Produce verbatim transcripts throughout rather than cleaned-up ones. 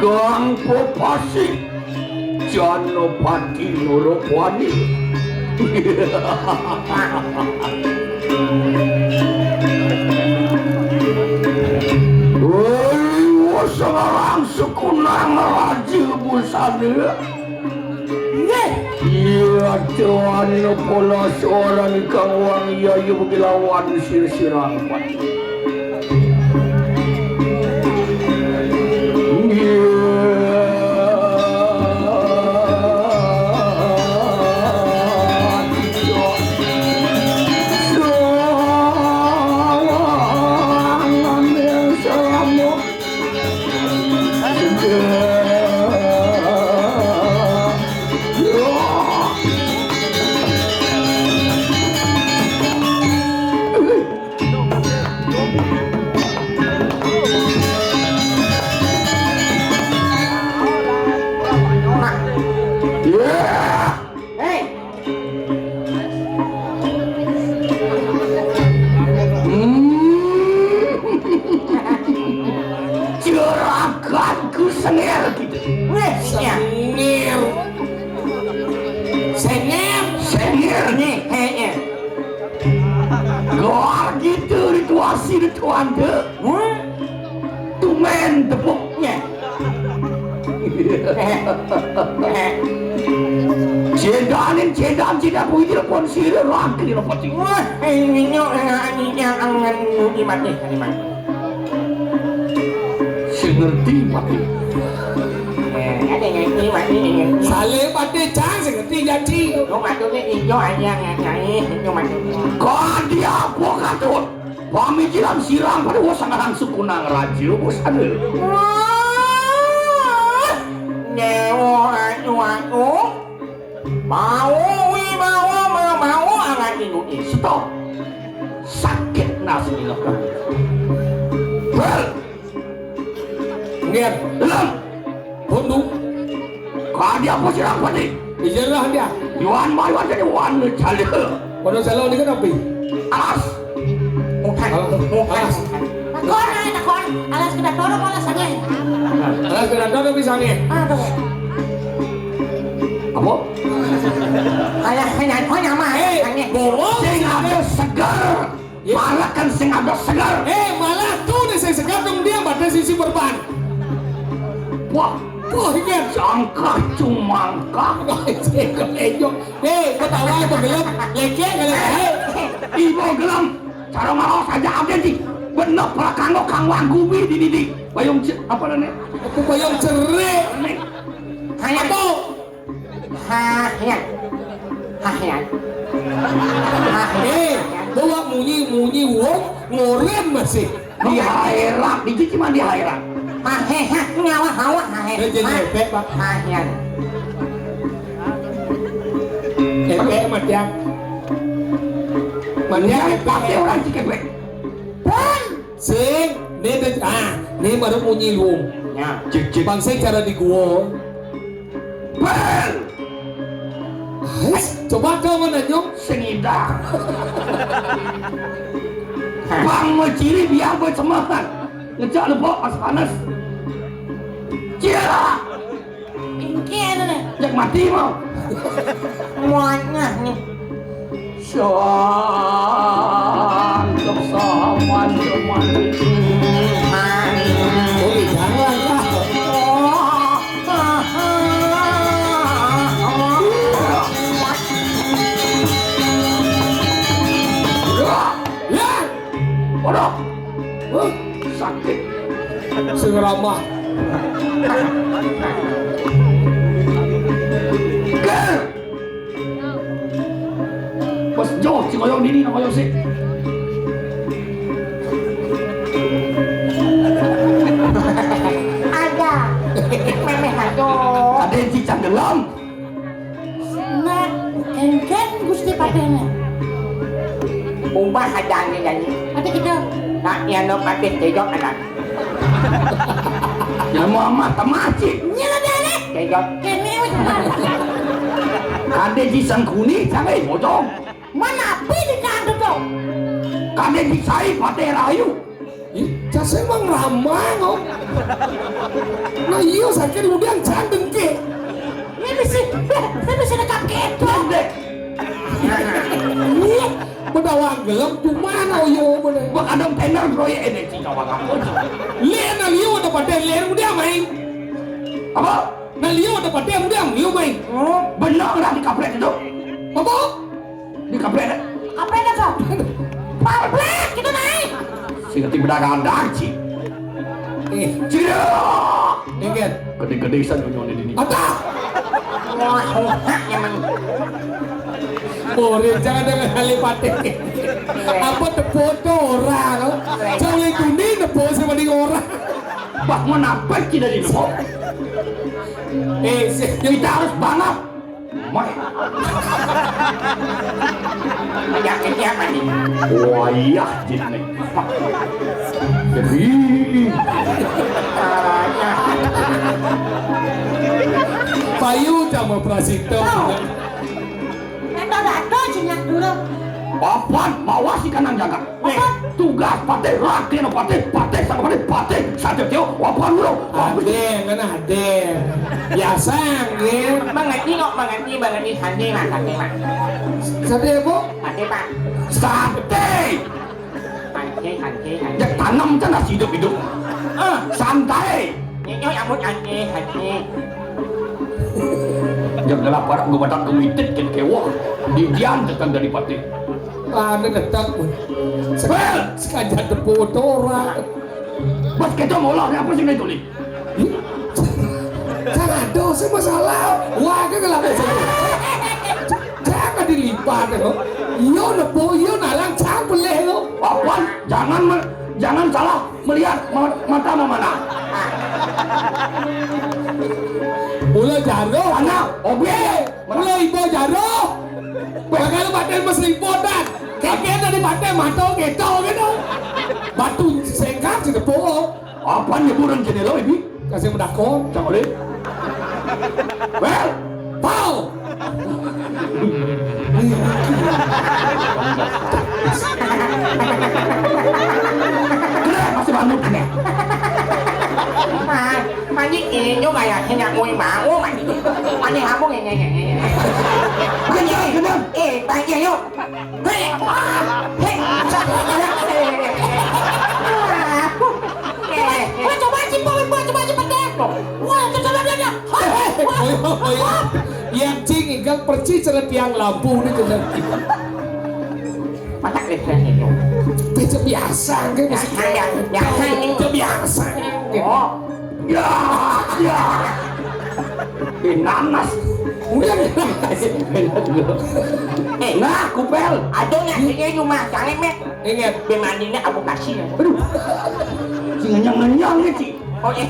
Kang Pepasih Janapati Nurupani. Woi, wos ngarang sekunang raja busana. Nggih. Iya, tuan pola seorang kang wang iya, iya begilawan sir-sirang. Juraganku Sengir gitu. Weh, ya. Sengir. Sengir. Sengir. Nih, heeh. Gor gitu rituasi rituante. Hah? Tumen tepuknya. Cedanin, cedan, cedan, puji lepon sira lagi lepon sira. Wah, ini nyok, ini yang angan muni mati, ini mati. Sing ngerti mati. Eh, ada yang ngerti mati, ini. Saleh mati, cang, sing ngerti janji. Lo mati, ini nyok, aja, aja, ini nyok mati. Kau dia apa katut? Pamikiran sirang pada wos ngarang suku nang raja, bos ada. Wah, nyewa anu-anu. Mau wi, mau, mau, mau, anak ibu ini. Stop. Sakit nasi ini. Bel. Nggih. Belum. Hondu. Kadi apa sirang pati? Ijarah dia. Yuan mai wan jadi wan cale. Pada salah ni kenapa? Alas. Bukan. Alas. Bukan. Alas. Takon, ay, takon. Alas kena dorong, alas angin. Alas kena dorong bisa angin. Aduh. Apa? Alas kena dorong, nama, eh, angin. Bohong. Sing ada segar. Ya. Malah kan sing ada segar. Eh, malah tuh nih sing segar dong dia pada sisi berban. Wah, wah, ini jangkah cumangkah. Wah, itu ejo. Eh, ketawa itu gelap. Leceh kalau eh. Ibu gelem. Cara ngawas aja ada sih. Bener pelakang lo kang wanggubi di didi. Bayung ce-, apa namanya? Aku bayung cerai. Kayak tuh. Hah, ya. Hah, ya. Hah, ya. Eh, bawa munyi-munyi wong ngoren masih. Di hairak, di cuci mandi hairak. Hah, he, hah, nyawa hawa, hah, he. Eh, jadi efek, Pak. Hah, ya. Efek, Mat, ya. Mat, ya, efek. Pakai orang cik efek. Pun. Sing, ini, ah, ini baru munyi lu. Ya. Cik, cik. Bangsa cara di gua. Bel! Ais, coba kau mana, Nyong? Sengida. Bang mau ciri biar buat semakan. Ngejak lepok pas panas. Cira! Ingkir nih. Cek mati mau. Muatnya nih. Sangkep sawan cuman. Boleh jangan lah. Ya. Waduh. Huh, sakit. Sing ramah. Ger. Pas jauh, si koyong dini, nang koyong sih. Ada. Memeh aja. Ada yang cicak gelem. Nah, engken Gusti Padene. Umpah aja angin nyanyi. Ada kita. Nak nyano patih tejok anak. Ya Muhammad temacik. Nyana dane. Tejok. Kene wis. Ada di Sangkuni, sangai bocong. Mana api di kanto to? Kade dicai Patih Rahayu. Ih, Case mang ramang, oh. Nah, iya, sakit kemudian cang dengke. Ini bisa, ini bisa nekap ketok. Iya, bedawang gelem cuma, oh, iya, bener. Wah, kadang tenar, bro, ya, ini sih, coba kamu. Lihat, nah, lihat, ada pada lihat, udah main. Apa? Nah, lihat, ada pada, udah, lihat, main. Oh, benar, lah, di kampret itu. Apa? Di kampret. Kampret apa? Kampret, gitu, naik. Sing ngerti benar, ada, Ci. Eh, Ci, ya. Ingat. Gede-gede, saya nyonya ini. Ada. Wah, wah, emang. Boleh, jangan dengan kali patik. Apa tepuk tuh orang? Jangan itu nih, tepuk sama di orang. Bah, mau nampek tidak di tepuk? Eh, si- Kita harus balap. Mah. Penyakitnya apa nih? Wah, iya, jin nih. Jadi. Payu sama Prasito. Tuh. Eta dado jinyak dulu. Papan, mawas ikan nang jaga. Apa? Tugas patih, rakyat patih, patih, sama patih, patih, saja tio, wapan dulu. Ada, mana ada. Biasa, nggih. Mengerti kok, mengerti, mengerti. Santai, Mas, santai, Mas. Santai, Bu? Santai, Pak. Santai. Santai, santai, santai. Ya, tanam kan nasi hidup-hidup. Ah, santai. Nyonya, ampun, santai, santai. Yang dalam parak gue batak gue mitit, kan kewok. Didian tekan dari patih. Anu ketak. Bel! Sekajak tepuk orang. Pas kita ngolah, apa sih itu, Li? Cara dosa masalah. Wah, kan kalau saya. Jangan dilipat, lo. Yo, nepo, yo, nalang, cang peleh, lo. Apaan? Jangan me- jangan salah melihat ma- mata memanah. Mula jaro. Anak, obe. Mula ibu jaro. Bakal paten mas lipotan. Kakek tadi paten mato keto gitu. Batu sengkak si tepuk. Apa nyeburan jendela ini? Kasih mendakon. Cak boleh. Well, pau. Kena masih bangun kena. Mas, mandi ini juga ya, hanya mau mau mandi. Mandi kamu ini. Benar, benar. Eh, panggil yuk. Hei, ah, hei, eh, eh. Wah, coba cipo, coba, coba cipo deh. Wah, coba dia, dia. Hei, hei, hei. Yang cing igal perci ceretiang lampu ini kena. Matak deh, saya itu. Biasa, biasa, enggak, biasa, ya, biasa, ini. Biasa. Oh. Ya, ya. Binanas. Udah. Eh, nah, kupel. Aduh, ya, ini rumah cari, Met. Ingat. Bimandingnya aku kasih ya. Aduh. Si ngenyang-ngenyang nih, Ci. Oh, eh.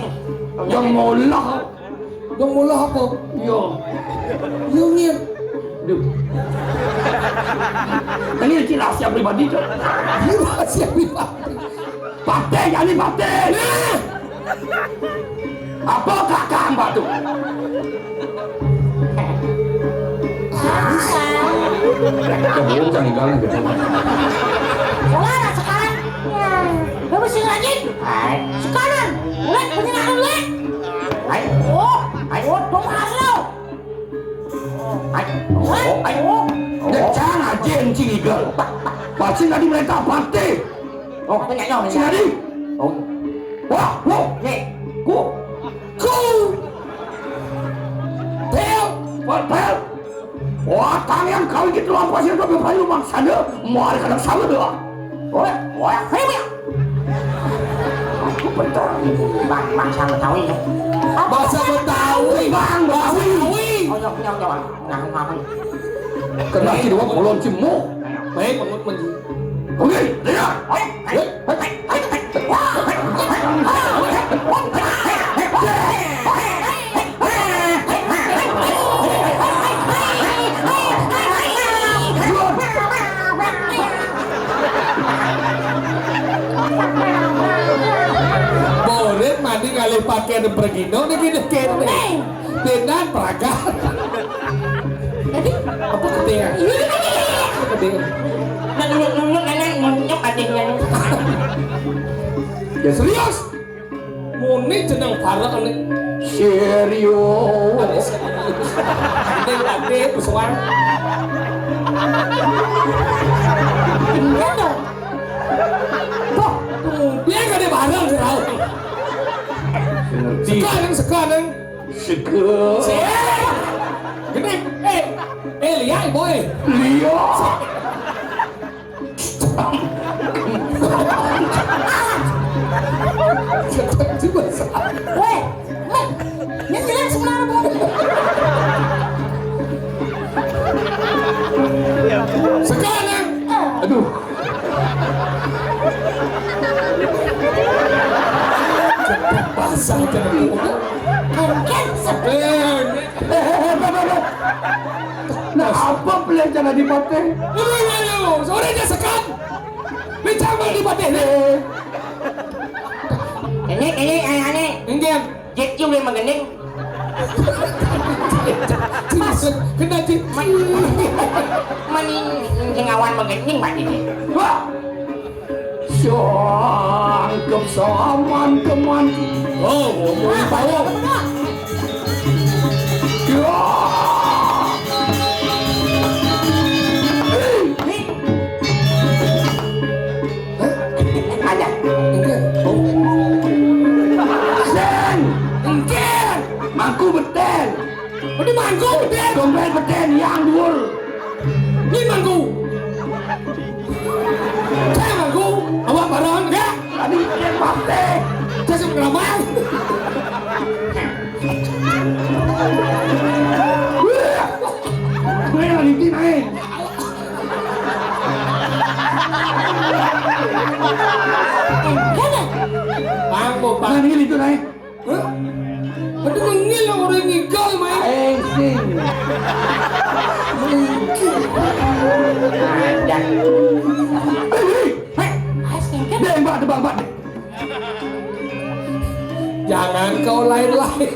Yang molah. Yang molah apa? Iya. Yang ngin. Duh. Ini, Ci, rahasia pribadi, Ci. Ini rahasia pribadi. Patih, jadi patih. Nah. Apa kakak mbak tu? Kebun kan tinggal gitu. Wah, sekarang. Ya, bagus sih, rajin. Hai. Sekarang. Mulai, punya anak mulai. Hai. Oh, hai. Oh, dong, asal. Ai, oh, ai, oh. Nek cang aja encing igal. Pasti tadi mereka pate. Oh, apa nyanyi, oh, sing tadi. Oh. Wah, wah. Nih. Ku. Ku. Pel. Pel, pel. Wah, tangan kau gitu apa sih, tapi payu maksana. Mau ada kadang sama doang. Wah, wah, hei, wah. Aku bentar. Bang, bahasa Betawi ya. Bahasa Betawi, Bang, bahasa Betawi. Oh, iya, iya, iya, Bang. Nah, maaf. Kena si dua kolon cemu. Baik, bangun, Bang. Oke, dengar. Oke. Borit mandi kali pakai pergi dong, ini kene. Benar, praga. Jadi, apa ketinggalan? Ketinggalan. Nah, nunjuk-nunjuk, nenek, nunjuk adiknya. Ya serius. Muni jeneng bareng nih. Serius. Ini tadi pesuar. Bener dong. Wah, dia gak ada bareng, Raul. Ngerti. Sekarang, sekarang. Sege. Sik. Gede. Eh, eh, lihat, boy. Lihat. Weh, weh, yang jelas sebenarnya, boy. Sekarang. Aduh. Basah jangan. Mungkin sebelum. Eh, eh, eh, eh, eh. Nah, apa pilihan jangan dipateh? Aduh, aduh, aduh. Sore dia sekat. Bincang balik dipateh nih. Ini, ini, aneh-aneh. Enggak. Jit juga yang menggending. Kena jit. Mani sing awan menggending, Pak, ini. Wah. Sangkep saman teman. Oh, ngomong tahu. Ya. Hei. Hah? Ada. Enggak. Oh. Sen. Enggak. Mangku beten. Ini mangku beten. Dompet beten yang dua. Ini mangku. Saya mangku. Awak barang enggak? Tadi dia pakai. Saya sudah lama. Gue yang lagi naik. Bang, mau Bang. Nah, ini itu naik. Hah? Aduh, mengil orang ngigal, main. Aing sing. Hei, hei. Hei, aing sing. Deh, Mbak, deh, Mbak, Mbak. Jangan kau lain-lain.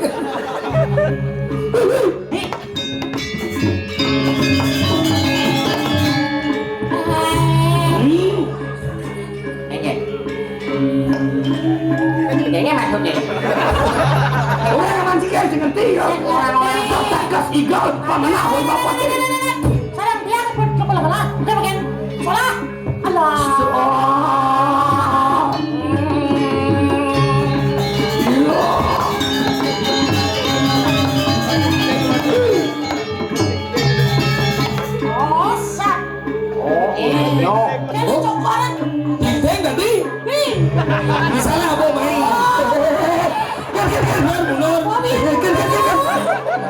Hei, hei. Hei. Ini. Ini maksudnya. Orang yang mancing ya, jangan tinggal. Orang-orang yang tak tegas, igal, mana, woi, bapak. Sarang biar pun coba lah. Udah, makan. Salah. Alah. Ah. Gila. Osak. Oh, iya. Kan cokoran. Enteng tadi? Nih. Misalnya apa main? Kan, kan, kan. Benar, benar. Bobby. Kan, kan, kan, kan.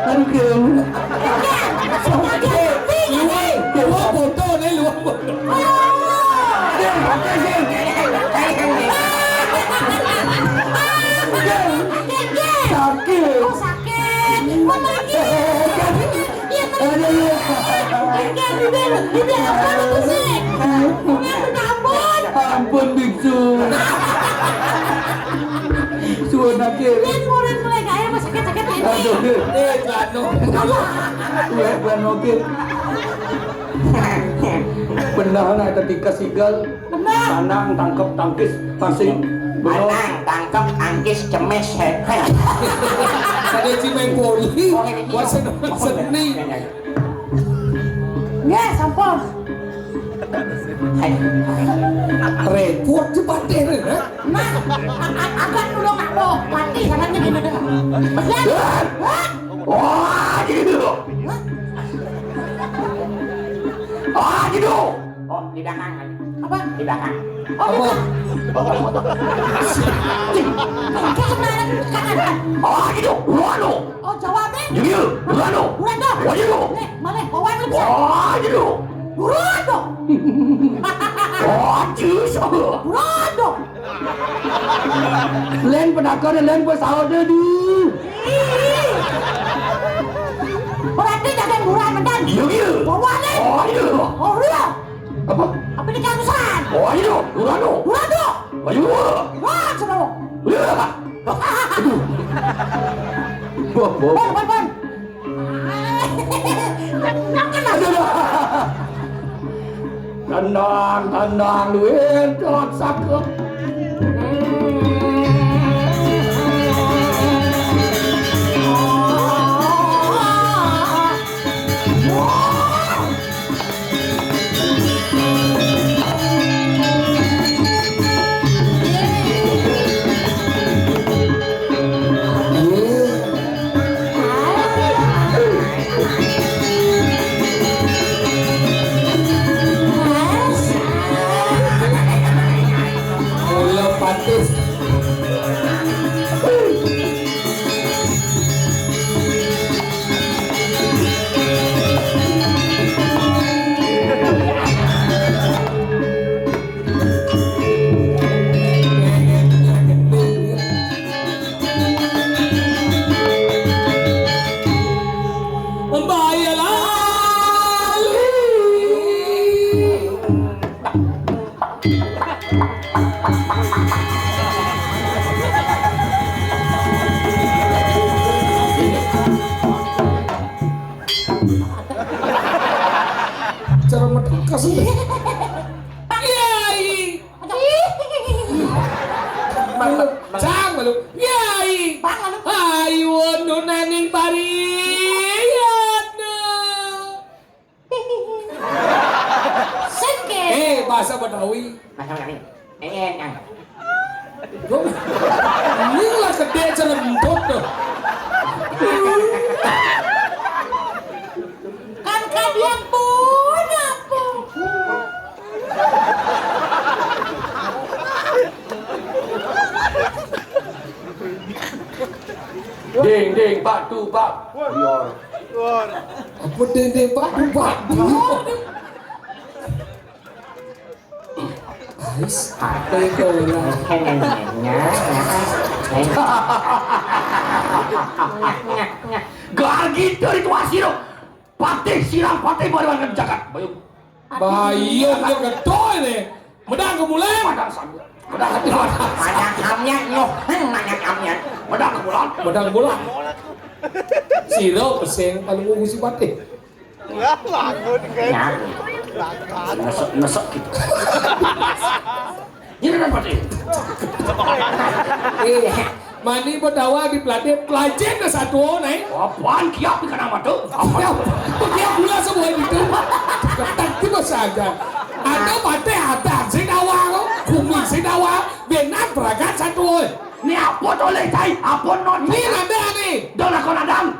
Aduh, kan. Kan. Kan. Luar, luar foto nih, luar foto. Aduh. Kan, kan, kan. Kan, kan. Sakit. Oh, sakit. Kan lagi. Kan. Iya, kan? Aduh. Kan, kan, udah, udah, apa lu tuh, sih? Udah, udah, ampun. Ampun, biksu. Suwun akhir. Kan orang mulai kaya mah sakit-sakit ini. Aduh. Eh, Jano. Aduh. Weh, Banokin. Benar, nah, ketika sigal. Benar. Lanang tangkep tangkis, pancing. Benar. Lanang tangkep tangkis cemes, he. He. Ada cimeng poli. Oh, ini. Wasen, wasen nih. Ya, ya, ya. Nggih, sampun. Hai. Repot cepatnya, ha? Nah, a-, a-, abang dulu nggak mau mati, sama ini gini. Hah? Wah, gitu. Hah? Ah, gitu. Oh, di belakang. Apa? Di belakang. Oh, apa? Di belakang. Kayak kemarin, kanan. Ah, gitu. Waduh. Oh, jawabnya? Jujur, buruan dong. Buruan dong. Wajib dong. Nih, mana? Bawain lu bisa. Wajib dong. Buruan dong. Wajib. Buruan dong. Lain penakar, lain pesawat deh, duh. Ih. Berarti jangan buruan, Medan. Iya, iya. Bawa nih. Oh, iya. Oh, iya. Apa? Apa ini keharusan? Oh, iya, buruan dong. Buruan dong. Ayo. Wah, coba lo. Iya. Aduh. Wah, wah. Bon, bon, bon. Aduh, aduh. Tenang, tenang, duit, telat sakit. Cang malu. Nyai. Bang, anu. Ayo nunaning pariana. Sengke. Eh, bahasa Betawi. Bahasa Betawi. Eh, eh, yang. Ini lah gede celentut tuh. Kan kadian pun apa? Ding, ding, batu, batu. Iya. Apa ding, ding, batu, batu? Ais, apa itu? Gagi dari tuah siro. Patih sirang, patih bariwan jagat. Bayu. Bayu, dia gedoi nih. Medang ke bulan. Padang sagu. Padang hati, padang. Padang hamnya, nyoh. Hmm, banyak hamnya. Medang ke bulan. Medang ke bulan. Siro pesing paling ngurusi patih. Wah, bangun, kan? Ya. Nesek, nesek gitu. Ini kan patih. Iya. Mani bedawa di pelatih, pelajen na satu, naik. Apaan kiap di kanang mata? Apa? Kiap, kiap gula semua gitu. Ketat itu saja. Ada patih, ada sing dawa, kumi sing dawa, benar berangkat satu. Ni apa toleh cai? Apa not? Ni ada ni. Dong lakon adang.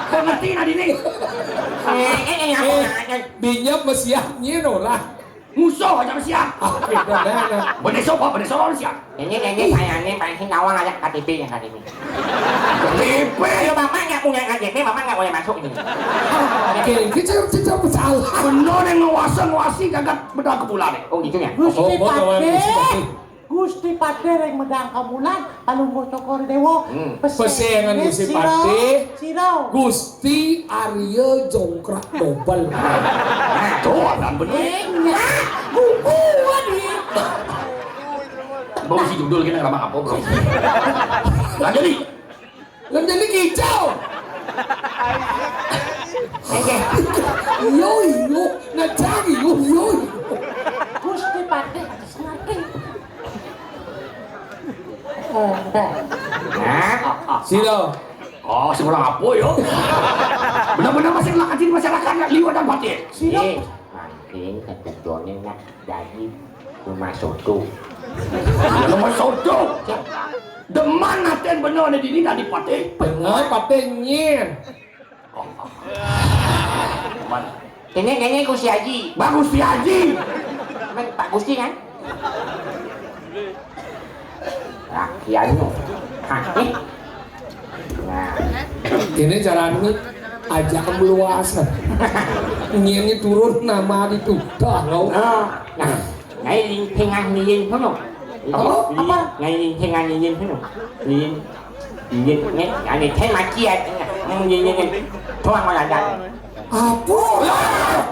Kau ngerti nadi ni? Eh, eh, eh, apa? Eh, nanya? Binyap mesiap nyi ora. Musuh aja mesiap. Oke, dah, dah, dah. Beneso apa? Beneso apa mesiap? Ini, ini, saya ini paling sing nawang aja K T P yang K T P. K T P. Ayo, Bapak nggak punya K T P, Bapak nggak boleh masuk ini. Oke, kita, kita bersalah. Benar yang nguasa, nguasi jagat bedal ke bulan ni. Oh, gitu ya? Gusti Patih. Gusti Patih ring medang kamulan, Palungguh Cokor Dewa. Hmm. Pesengan Gusti Patih. Sira. Gusti Arya Jongkrak Dobel. Nah, tuh, dan bener. Eh, nya. Buku, adi. Bang, si judul kita ngeramak apa, bro? Lanjut, nih. Lem jadi kicau. Yo, yo, nah, cari, yo, yo. Gusti Patih, ngerti. Sira. Oh, seorang apa, yo? Benar-benar masih lagi di masyarakat, liwat dan patih. Sira. Eh, mancing, ketentuannya nak jadi rumah soto. Rumah soto. Deman aten bener ni dini tadi patih. Bener, patih nyin. Mana? Ini, ini Gusti Haji. Bang Gusti Haji. Pak Gusti, kan? Nah, kiai no. Hah, eh? Nah. Ini caranya ajak kemeluasan. Nyiangi turun nama itu. Dah, kau. Nah, nah. Ngai ling tengah lilin kono. Apa? Apa? Ngai ling tengah lilin kono. Lilin. Lilin, ngai, ane teh mati ya. Mau lilin, lilin. Tuang mau ada. Apa?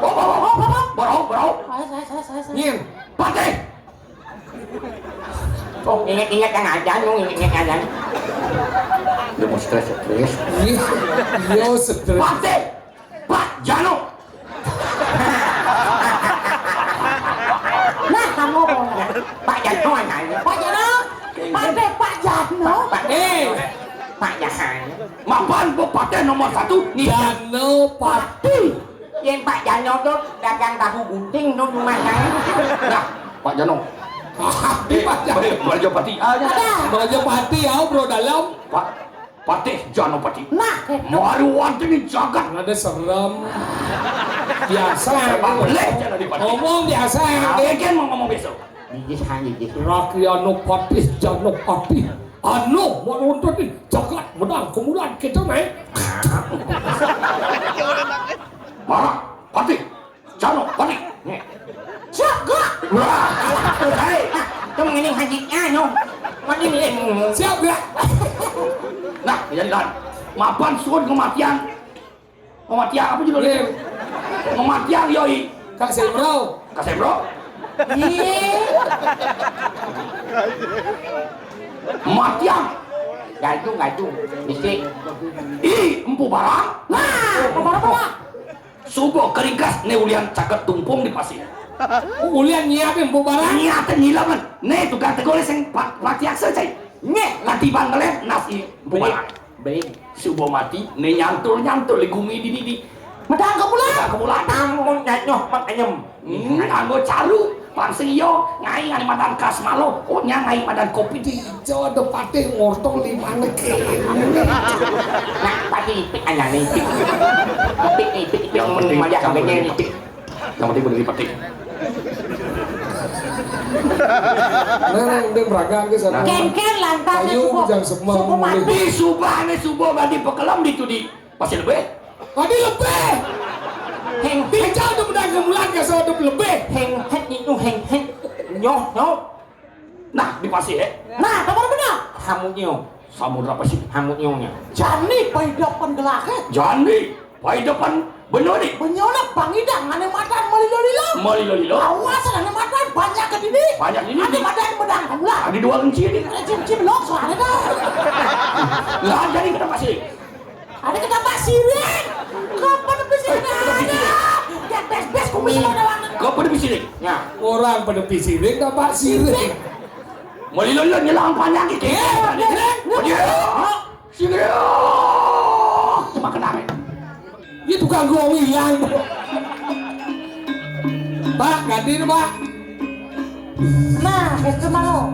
Bro, bro, bro. Nyin. Patih. Oh, ingat-ingat kan ada, nu ingat-ingat ada. Lu mau stres, stres. Iya, iya, stres. Patih. Pak Jano. Nah, kamu mau. Pak Jano, anak. Pak Jano. Patih, Pak Jano. Pak, eh. Pak Jano. Mapan bu patih nomor satu, nih. Jano Patih. Yang Pak Jano tuh dagang tahu gunting tuh rumah saya. Nah, Pak Jano. Ah, Pak Jano. Belajar pati aja. Ada. Belajar pati, ya, bro, dalam. Pak, Patih Jano Patih. Nah, itu. Maru wanti ni jagat. Ada serem. Biasa. Pak boleh je dari Patih. Ngomong biasa. Nah, kan mau ngomong biasa. Gigis, ha, gigis. Rakyano Patih Jano Patih. Anu, mau nuntut ni jagat menang kemulan kita naik. Marah, Patih. Jano, Patih. Nih. Jagat. Wah, hei. Nah, itu mengenai haji, anu. Mati ni. Siap, ya. Nah, jadi lan. Mapan suun kematian. Kematian apa judulnya? Iya. Kematian, yoi. Kak Semro. Kak Semro. Iya. Matian. Gantung, gantung. Mistik. I, empu barang. Nah, empu barang apa? Suba kerigas ne ulian caket tumpung di pasir. Oh, ulian nyiapin bu barang. Nyiapin nyilaman. Né tukang tegolé sing pa-, patiaksa, cai. Nyéh, latiban ngelét nasi bu barang. Baik. Suba mati, né nyantul-nyantul di gumi di, di, di. Medang ka bulan. Medang ka bulan. Tanggung nyanyoh mak anyem. Hmm, nganggo caru, pang sing iya, ngai ngani madan kas malo, oh, nya ngai madan kopi di ijo ada patih ngortong limane kéné. Nah, patih ipik anyane ipik. Ipik, ipik, ipik. Yang penting mah dia penting, yang penting bener ipik. Nah, nah, udah meragang ke sana. Kéngkén lantasnya. Ayo, suku, jangan semua suku ngomong. Mati. Di subane suba badi pekelem ditu di Pasir Lebih. Tadi lebih. Heng, heng. Dijal tu pedang kemulan ka sawah tu lebih. Heng, heng, itu heng, heng. Nyoh, nyoh. Nah, di pasir, eh. Nah, benar-benar. Samudnya. Samudra Pasir. Samudnya. Jani paidepan gelahé. Jani paidepan benyoni. Benyoni pangidang ane madan malilo-lilo. Malilo-lilo. Awas ane madan banyak ke dini. Banyak dini. Ane madan bedang kemulan. Ada dua kunci ini. Ada kunci belok soalnya dah. Lah, jadi kita pasir. Ada kedapak siring. Kapan nepi siring? Ada. Dia bes-bes kumis sama dalam. Kapan nepi siring? Ya. Orang pada nepi siring, dapak siring. Mau lilo-lilo nyelang panjang gitu. Eh, eh, eh. Siring. Cuma kenapa? Itu ganggu orang hilang. Pak, ganti nih, Pak. Nah, itu mau.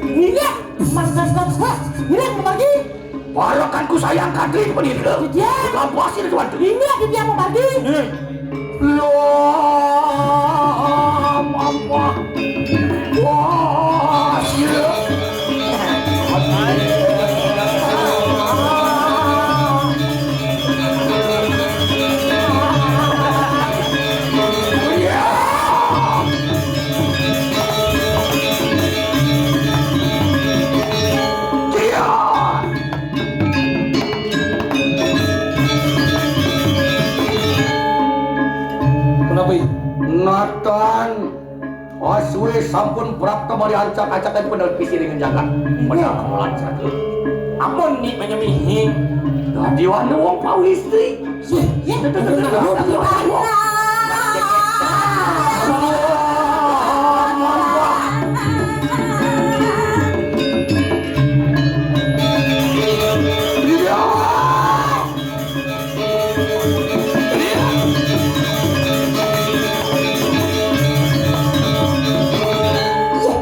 Iya, mantan kan, wah, iya, mau pergi. Barokanku sayang kadri penirga. Iya. Lampasi tuan tu. Iya, dia mau pergi. Loh, mampu. Wah, sila. Kenapa? Nathan. Aswé sampun prapta mari ancak-ancakan penelpisi ring jagat. Inggih. Padahal kemulan satu. Ampun, Ni, manyemihing. Dadi wana wong pawistri. Sih, ya. Iya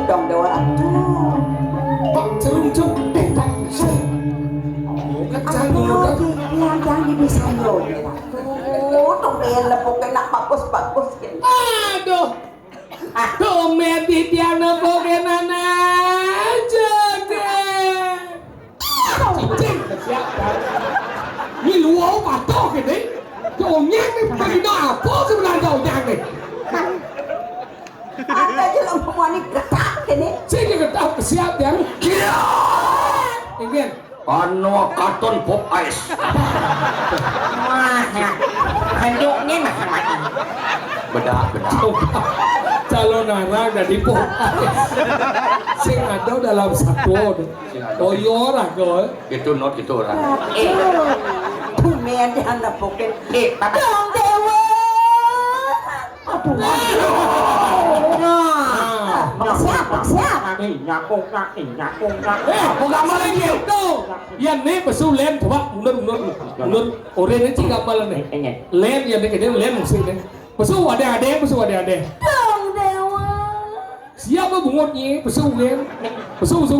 dong, Déwa Ratu. Pak Jerung Jung, eh, Pak Jerung. Oh, kacang. Aduh, udah. Yang, yang ini saya, Déwa Ratu. Tuh, tuh, lepuke nak bagus-bagus, gitu. Aduh. Tumben titiang nepukin anak aja deh. Cicing, siap, kan? Ini luau patuh gini. Onyang nih, perino apa sebenarnya onyang nih? Ada aja lo mau nih getak gini. Sing getak siap yang. Gila. Ingin. Anu katon pop ice. Wah, ya. Handuknya nah sama ini. Bedak, bedak. Coba. Calonarang dadi pop ice. Sing ada dalam satu. Sing ada. Oh, iya, ora, Gol. Itu not itu orang. Eh. Tumben dia nepukin. Eh, tapi Dong Déwa. Aduh. Nah. Siap, siap. Nah, ini nyakung, nah, ini nyakung, nah. Eh, mau gambar lagi, tuh. Ya, nih, pesu lem, coba mundur, mundur, mundur. Oren ini sih gambar nih. Ini. Lem, ya, nih, ini lem, sih, nih. Pesu ada, ada, pesu ada, ada. Dong Déwa. Siapa bungutnya? Pesu, lem. Pesu, pesu.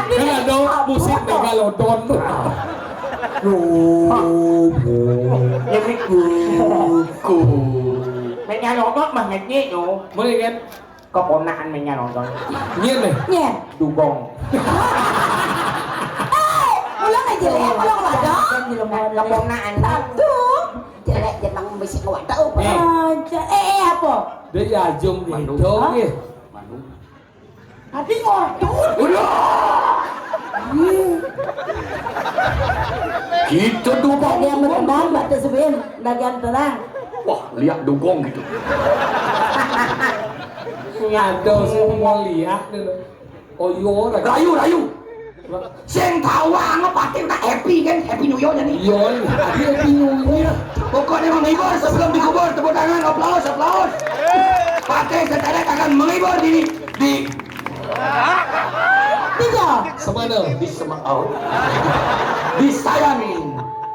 Kan ada musik megalodon tuh. Loh. Ya, Mik. Ku. Megalodon mah ngecek, yo. Boleh kan? Keponakan menya nonton. Nyén nih? Nyén. Dugong. Eh, ulang aja ya, kalau nggak ada. Keponakan. Aduh, jelek jeneng bisi kuat tahu. Eh. Aja. Eh, eh, apa? Dia ya jom gitu. Hah? Nggih. Manuk. Tapi ngortut. Udah. Kita tuh Pak dia menembak, Mbak Tesubin, bagian terang. Wah, Liak dugong gitu. Aduh, sing mau liak dulu. Oh, iya, ora. Rayu, rayu. Sing tau anggap pati udah happy kan, Happy New Year nih. Iya, iya. Happy New Year. Pokoknya menghibur sebelum dikubur, tepuk tangan, aplaus, aplaus. Pati Seterek akan menghibur di, di Tiga. Semana. Di Sema-, oh. Di Sayan.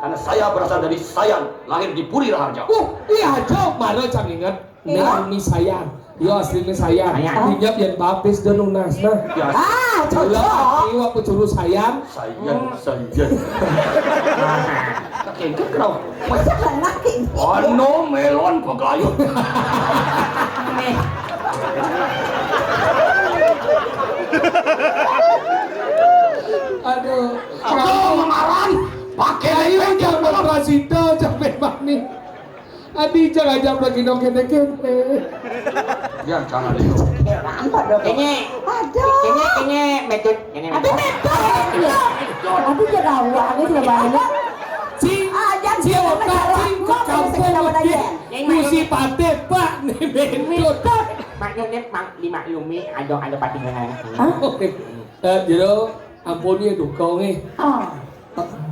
Karena saya berasal dari Sayan, lahir di Puri Raharja. Oh, iya, jauh. Mara cang inget. Iya. Ning mi Sayan. Yo, asline Sayan. Sayan. Inyap yen baptis do nunas, nah. Ya. Ah, cocok. Iwak pecuru Sayan. Sayan, Sayan. Kengkek kenapa? Masa nggak ngerti? Ono melon pegayut. Nih. Aduh. Aduh, memaran. Pakai ayo, jangan berasita, capek banget nih. Adi, jangan ajak lagi dong, kene-kene. Ya, jangan itu. Ini, ini, ini metode, ini metode. Aduh, jangan awak, ini sudah banyak. Cing, ah, jangan, cing, jangan, cing, ke kampung, lagi. Ini musi pate, Pak, nih metode. Maksudnya, Bang, dimaklumi, ada, ada pati. Hah? Eh, jero, ampun ya, duka, nih. Ah.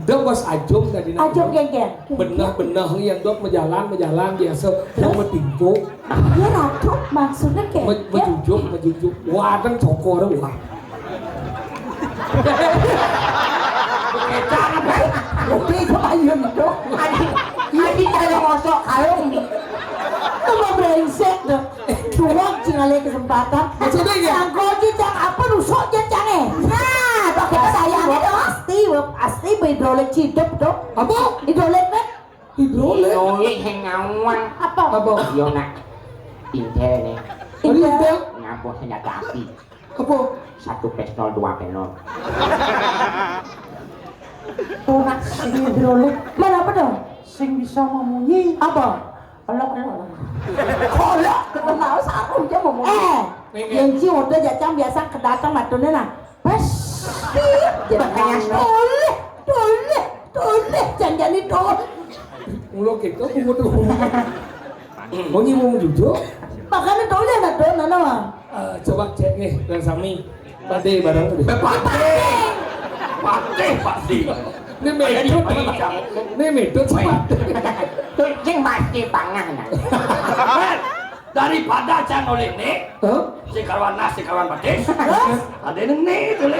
Dek pas ajung tadi nak. Ajung, geng, geng. Benah-benah yang dok mejalan, mejalan biasa. Terus? Yang metimpo. Iya, ratu. Maksudnya kayak, me-, ya. Mejujuk, mejujuk. Wah, kan cokor, wah. Kecang apa? Lebih ke payun, dok. Adi, adi cara ngosok kalung nih. Itu mah brengsek, dok. Duwong sing ngalih kesempatan. Maksudnya, ya? Sangko ji cang apa rusuk je cang, eh? Nah, pakai sayang itu pasti, pasti hidrolik cidep tuh. Apa? Hidrolik, kan? Hidrolik? Hidrolik yang ngawang. Apa? Apa? Yo, nak. Intel nih. Ada intel? Ngambil senjata api. Apa? Satu pistol, dua pelor. Tuh, nak, hidrolik. Mana apa dong? Sing bisa memunyi. Apa? Elok, elok, elok. Kolok, kenal sarung aja mau ngomong. Eh, yang ci udah jacang biasa kedatang matune nah. Pes. Jadi toleh, toleh, toleh, janjani toleh. Mulo gitu, aku tuh. Mau nyimung juga. Makanya toleh lah, tuh, nana mah. Eh, coba cek nih, Bang Sami. Pade barang tuh. Eh, pade. Pade, pade. Ini metode. Ini metode, pade. Tuh, sing pasti pangan, nah. Daripada can oleh nih, hah? Si kawan nas, si kawan batis. Ada ini nih, tuh, nih.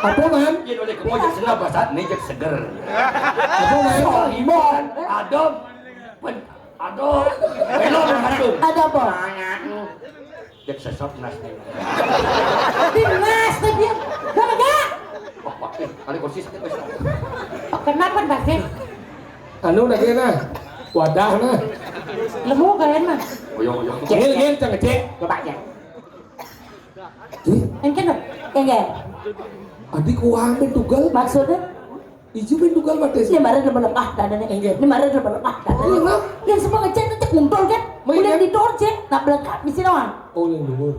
Apa, Man? Jadi oleh kamu jadi senang bahasa nih, jadi seger. Apa, Man? Sorry, Man. Ada pen-, aduh, belum, aduh. Ada apa? Cek sesot nas nih. Di nas tadi. Gak, gak. Wah, wah, eh, kali kursi sakit, wes. Kenapa, Mbak, sih? Anu lagi nah. Wadah nah. Lemu kalian mah. Oyo, oyo. Ngil, ngil, cang cek. Coba ya. Ih. Engke dong. Engke. Adi kuang ben tugal. Maksudnya? Ijo ben tugal mates. Ini marah udah melemah dadanya. Engke. Ini marah udah melemah dadanya. Iya, Bang. Yang semua ngecek itu cek ngumpul kan? Main udah kan? Di door cek, nak belengkap di sini doang. Oh, yang dulu.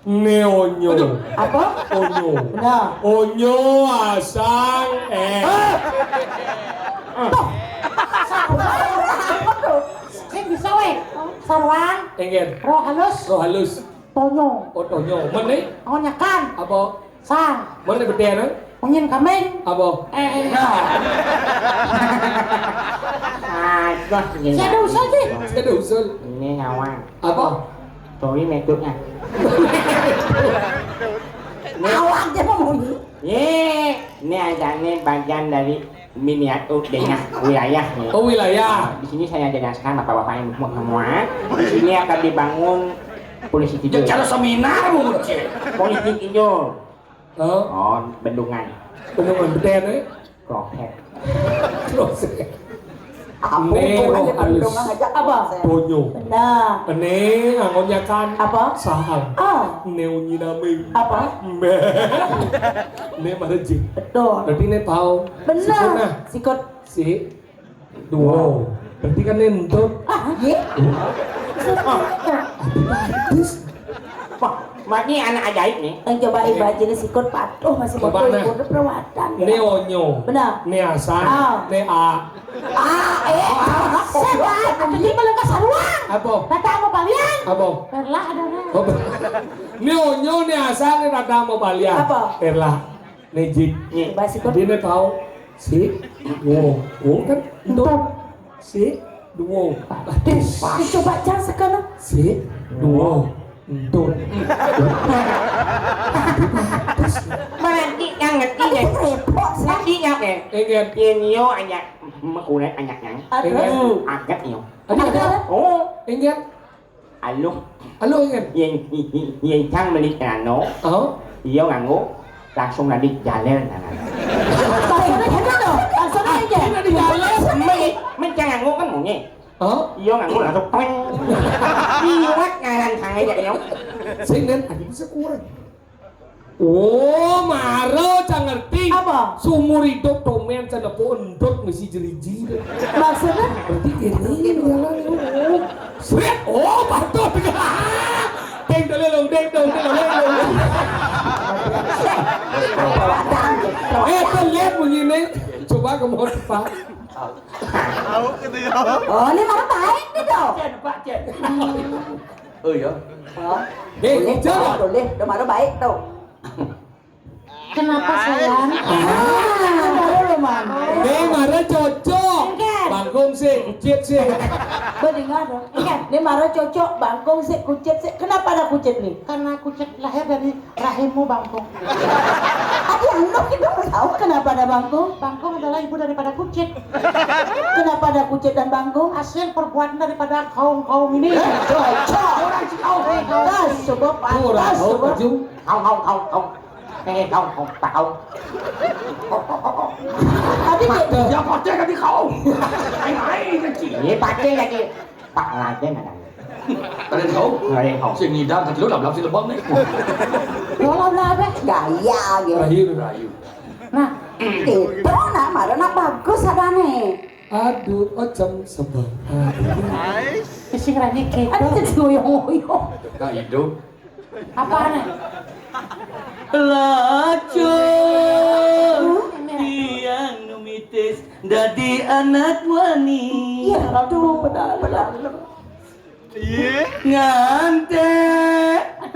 Neonyo. Aduh. Apa? Onyo. Nah. Onyo asang eh. Ah! Tuh. Apa tuh? Sing bisa, weh. Sarwan. Engke. Roh halus. Roh halus. Tonyo. Oh, Tonyo. Mene? Onyakan. Apa? Sang. Mene bedene? Pengin kameng. Apa? Eh, eh. Nah. Aduh, ini. Saya ada usul, Ji. Saya ada usul. Ini nyawang. Apa? Sorry, metodenya. Awak dia mau bunyi. Ye, ini aja nih bagian dari miniatur dengan wilayah nih. Oh, wilayah. Di sini saya jelaskan bapak-bapak yang semua. Di sini akan dibangun polisi tidur. Cara seminar mungkin. Polisi tidur. Oh. Oh, bendungan. Bendungan bedene. Kroket. Kroket. Apa hubungannya bendungan aja? Apa? Tonyo. Nah. Ene angonnya kan. Apa? Sahang. Ah. Neonyi name. Apa? Mbak. Ne marejik. Betul. Berarti ne pau. Benar. Sikut nah. Sikut. Si. Dua. Berarti kan nentut. Ah, iya. Terus. Pak, Mat ni anak ajaib ni. Yang coba ibaca ni sikut patuh masih. Coba bodoh, nah. Bodoh perawatan. Ni onyo. Benar. Ni asang. Ah. Ni a. Ah, eh. Siapa? Nanti malah ke saruang. Apa? Datang mau balian. Apa? Perlah ada orang. Apa? Ni onyo, ni asang, ni datang mau balian. Apa? Perlah. Ni jik. Ni. Coba sikut. Dia ni tahu. Si. Wo. Wo kan? Entut. Sik, duo. Batis. Dicoba cang sekali. Sik, duo. Entut. Batis. Berarti yang ngerti deh. Repot, sih. Ngerti nggak, deh? Ingat. Ini yo, anak. Mekuret anaknya. Aduh. Ingat. Agak yo. Ada, ada. Oh. Ingat. Aluh. Aluh, ingat. Yang, yang cang beli celana. Oh. Iyo nganggo. Langsung nanti jalan. Langsung aja tuh. Langsung aja. Nanti jalan. Men, men cang nganggo kan monyet. Oh? Iyo nganggo langsung peng. Liwat ngaran sangai ya, iyo. Sing, Den, adi bisa kurang. Oh, maro cang ngerti. Apa? Seumur hidup tomen cang nepo entut mesti jeriji. Maksudnya? Berarti ini jalan. Oh, sret. Oh, patut. Deng, deng, deng, deng, deng, deng, deng. Eh, tuh lihat bunyi nih. Coba ke mau tepat. Tahu gitu ya. Oh, ini mah baik nih, dong. Cen, Pak, Cen. Oh, iya. Oh. Eh, boleh, Cen. Boleh. Udah mara baik tuh. Kenapa, sayang? Ah, baru lo, Man. Eh, mara cocok. Enggak. Bangkung sih, kucit sih. Bedengar dong. Enggak. Ini mara cocok, bangkung sih, kucit sih. Kenapa ada kucit nih? Karena kucit lahir dari rahimmu, bangkung. Adi anu kita tahu kenapa ada bangkung? Bangkung adalah ibu daripada kucit. Kenapa ada kucit dan bangkung? Hasil perbuatan daripada kaum-kaum ini. Eh, cocok. Orang si kaum. Pantas, coba pantas, coba. Kaum, kaum, kaum. Eh, kaum, kaum, tak kaum. Tapi dia pacah tadi kaum. Aing, aing kecil. Ini pacah lagi. Pak Raden ada. Raden kaum? Raden kaum. Sing ngidam, kan lu lablab si lebang nih. Lo lablab apa? Gaya gitu. Rahayu. Rahayu. Nah, itu nah, mara nak bagus adane. Aduh, ocem sebel. Aduh. Sing rani gitu. Aduh, jadi ngoyo-ngoyo. Nah, hidup. Apa nih? Lacur tiang numitis dadi anak wani. Iya, aduh, benar, benar. Ngante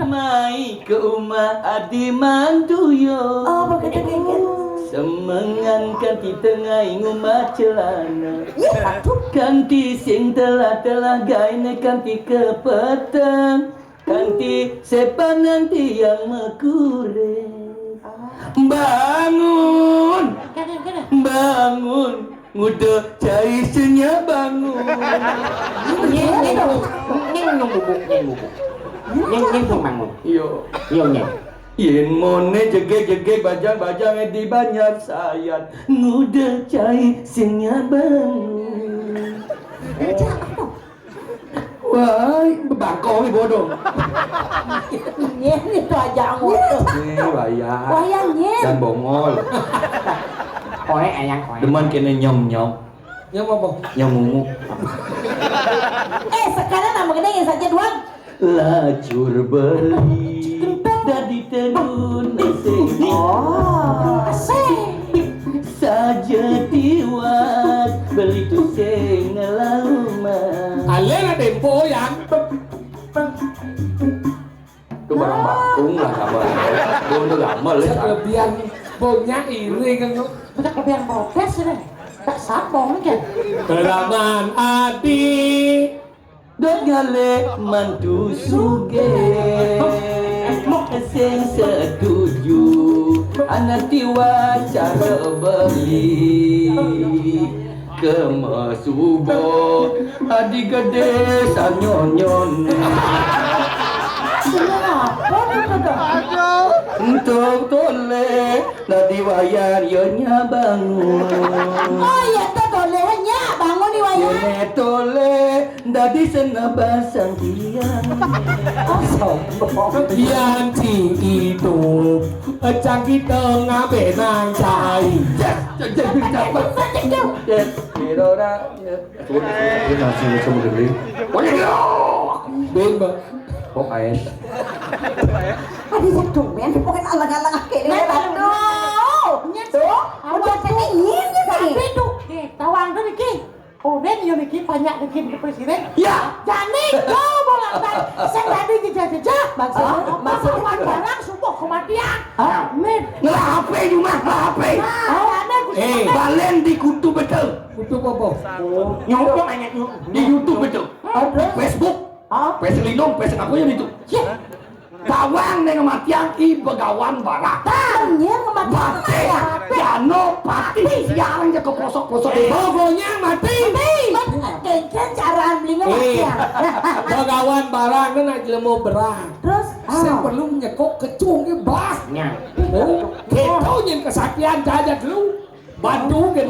mai ke umah adi mantuyo. Oh, begitu, begitu. Semengan kanti tengai ngumah celana. Iya, aduh. Kanti sing telah-telah gaine kanti kepeteng. Kanti sepanang tiang mekure. Bangun. Kene, kene. Bangun. Nguda cai senya bangun. Nyeng, nyeng, nyeng, nyeng, bubuk, nyeng, bubuk. Nyeng, nyeng, nyeng, bangun. Iyo. Iyo, nyeng. Yen mone jegeg-jegeg bajang-bajang di Banjar Sayan. Nguda cai senya bangun. Wah, bangkong ni bodoh. Nyen itu aja anggota. Ini wayah. Wayah nyen. Dan bongol. Koe ayang koe. Demen kene nyom-nyom. Nyom apa? Nyom ungu. Eh, sekarang nama gede yang saja dua. Lacur beli dadi tenun sing. Oh, asik. Saja tiwat beli tu sing lalu mah. Alena tempo yang. Itu barang bangkung lah sama. Belum tuh gamal ya. Kelebihan bonya iri kan tuh. Banyak kelebihan protes ini. Tak sabong kan. Kelaman adi. Dot ngale mantu sugih. Sing setuju anak tiwa cara beli. Kema subo adi gede sanyonyon. Untuk tole. Dadi wayan yo nya bangun. Oh iya, tuh tolehnya bangun di wayan. Yene toleh dadi sena basang tiang. Oh, sombong. Tiang ci itu, cang kita ngabe nang cai. Yes, yes, yes, yes, yes. Yes, yes, yes, yes. Turun, turun, turun, turun, turun, turun. Bimba. Kok ais? Adi sing tumben, bukan alang-alang kéné. Nah, aduh. Nyén. Tuh, apa udah tuh? Kéné nyén gitu. Tapi tuh, nih, tawang tuh niki. Udah yo niki banyak niki di presiden. Ya. Jani, yo bolak-balik. Sing tadi jejak-jejak. Maksudnya? Apa maksudnya? Lawan barang subuh kematian. Hah? Amin. Ngelah H P di rumah, ngelah H P. Nah, Hah? Jani, Gusti. Eh, balen di kutu betul. Kutu apa? Nyumpuk aja, nyumpuk. Di YouTube betul. Aduh. Facebook. Hah? Pes lindung, pes aku ya itu. Gawang ning matiang i Begawan Barang. Tah, nyén mati. Mati. Jano pati siaran ja ke posok-posok. Pokoknya mati. Mati. Kéngkén cara beli mati. Eh, Begawan Barang kan nak jelema berang. Terus, sing perlu nyekok kecung ke bah. Nya. Oh, kita nyén kesaktian jaja dulu. Bantu kan.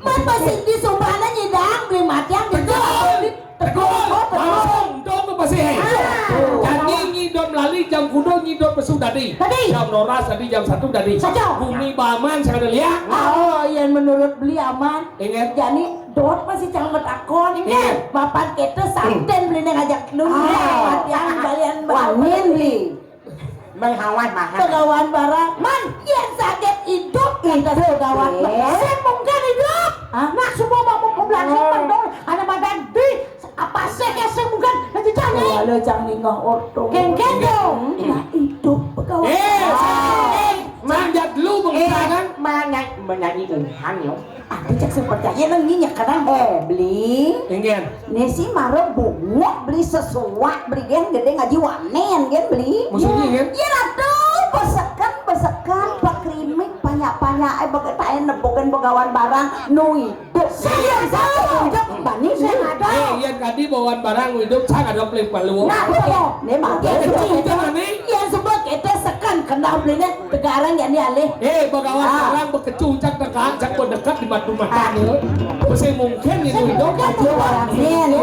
Man pasti disumpahna nyidang beli matiang di Tegul. Tegul. Tegul. Langsung dong ke pasti. Ah. Jadi ngidom lali jam kudo ngidom pesu tadi. Tadi. Jam noras tadi jam satu tadi. Saja. Bumi baman saya ada lihat. Oh, yang menurut beli aman. Ingat. Jadi dot masih cang betakon. Ingat. Bapak kita santen beli ngajak lu. Ah. Matiang balian wanin beli. Menghawan mahal. Begawan Barang. Man, yén sagét idup kita Begawan Barang. Sing mungkin idup. Hah? Nak semua mau pembelajaran dong. Ada badan di apa sih ya sing mungkin nanti cari. Walau cang ningah orto. Kéngkén dong. Nah, idup Begawan. Eh, Barang. Manjat lu bangsa kan? Mana menyanyi Tuhan yo. Aku cek seperti aja nang nyinya kadang. Eh, beli. Inggih. Né si maro bunguk beli sesuak beli gén gedé ngaji wanen gén beli. Maksudnya, gén? Iya ratu, besekan besekan pakrimik banyak banyak eh bagi taen neboken Begawan Barang nui. Iya, satu udah bani sing ada. Eh, iya tadi Begawan Barang hidup sang ada pelik palu. Nah, betul. Né mati. Iya, sebut kita sekan kenal belinya. Tegarang ya ni alih. Eh, Begawan Barang bekecucak dekat, cak berdekat di batu mata ni. Mesti mungkin ini hidup. Aja orang ni.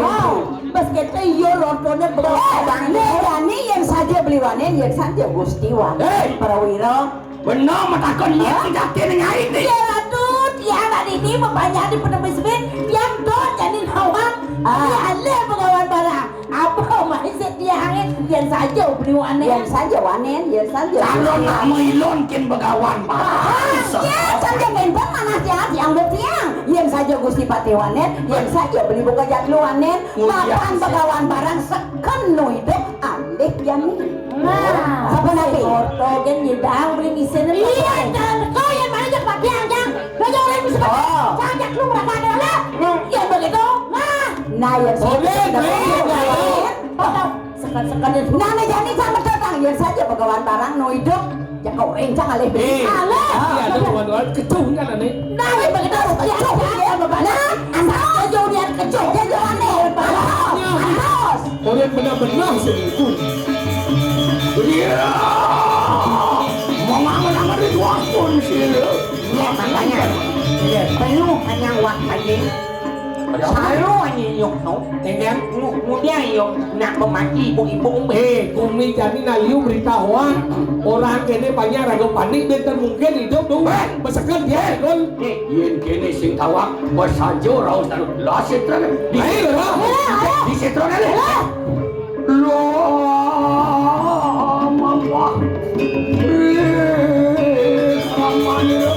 Pas kita iyo rotonya Begawan Barang ni. Ni yang saja beli wanen, yang saja Gusti wanen. Hei. Prawira. Benar matakon iya tidak kena ini. Ya Ratu, tiada ini membanyak di penebis bin. Yang dot jadi nawang. Ah. Ya alih Begawan Barang. Apa maksud dia angin? Yang saja beli wanen. Yang saja wanen, yang saja. Kalau nak mailon kin Begawan Barang. Ah, ya, saja kénten manah jahat yang betiang. Yang saja Gusti Patih wanen, yang saja beli buka jatlu wanen. Mapan Begawan Barang seken nu hidup alih jani. Nah, apa nanti? Orto gén nyidang beli ngisén. Iya, jangan kau yang mana jak Patih yang. Lo jangan orang bisa. Oh. Jangan jak lu merasa ada lah. Yang begitu. Nah. Nah, yang sekat-sekat itu. Nah, nah, jadi sama datang. Ya saja Begawan Barang nu hidup. Ya kau rencang alih beli. Eh, alih. Iya, ada Begawan Barang kecung kan aneh. Nah, yang begitu. Ya, ya, ya, Bapak. Nah, asal jauh dia kecung. Dia jauh aneh. Terus. Orang benar-benar sih itu. Iya. Mau ngangen-ngangen di luar pun sih. Ya, makanya. Iya. Penuh hanya waktu aja. Selalu aja nyok no. Enggak. Kemudian yo nak pemati ibu-ibu. Eh, kumi jadi naliu berita hoak. Orang kene banyak raga panik dan mungkin hidup dong. Eh. Besekan dia, Dul. Eh. Yen kene sing tawak, besajo raos anu. Lah sitra. Ayo, lah. Di sitra kali. Lah. Loh, mamah. Ih, ramanya.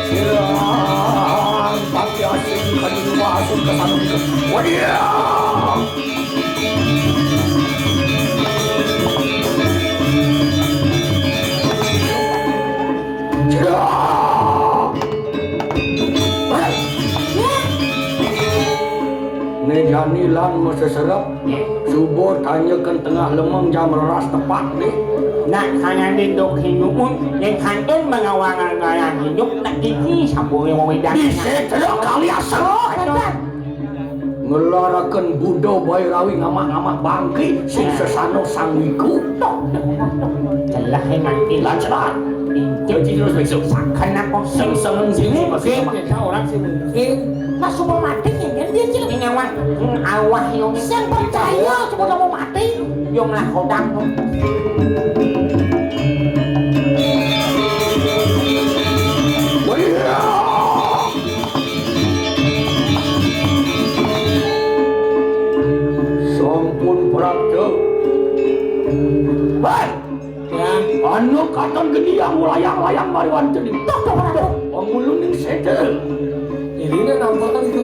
Sirang, tapi asing, kan rumah asing ke sana gitu. Wadiah. Sirang. Né jani lan maseserep, subur tanyaken tengah lemeng jam roras tepat nih. Nak kangen di dok hinumun, yang kantun mengawangan ngayan hidup, nak gigi sampurnya mau wedan. Bisa terus kali asal. Ngelaraken Buddha Bairawi ngamak-ngamak bangki, sing sesano sang wiku. Celah yang mati. Lan celah. Jadi terus besok. Saken apa? Sing seneng sing mungkin, kita orang sing mungkin. Nah, semua mati ya, kan dia cek. Ini nyawa. Hmm, awah yang. Sing percaya, cuma kamu mati. Yang lah kodang. Sampun prapta. Wah, Akan geni yang layang-layang mari wantun. Toh, toh, Ratu. Pangulun ning sedel. Irina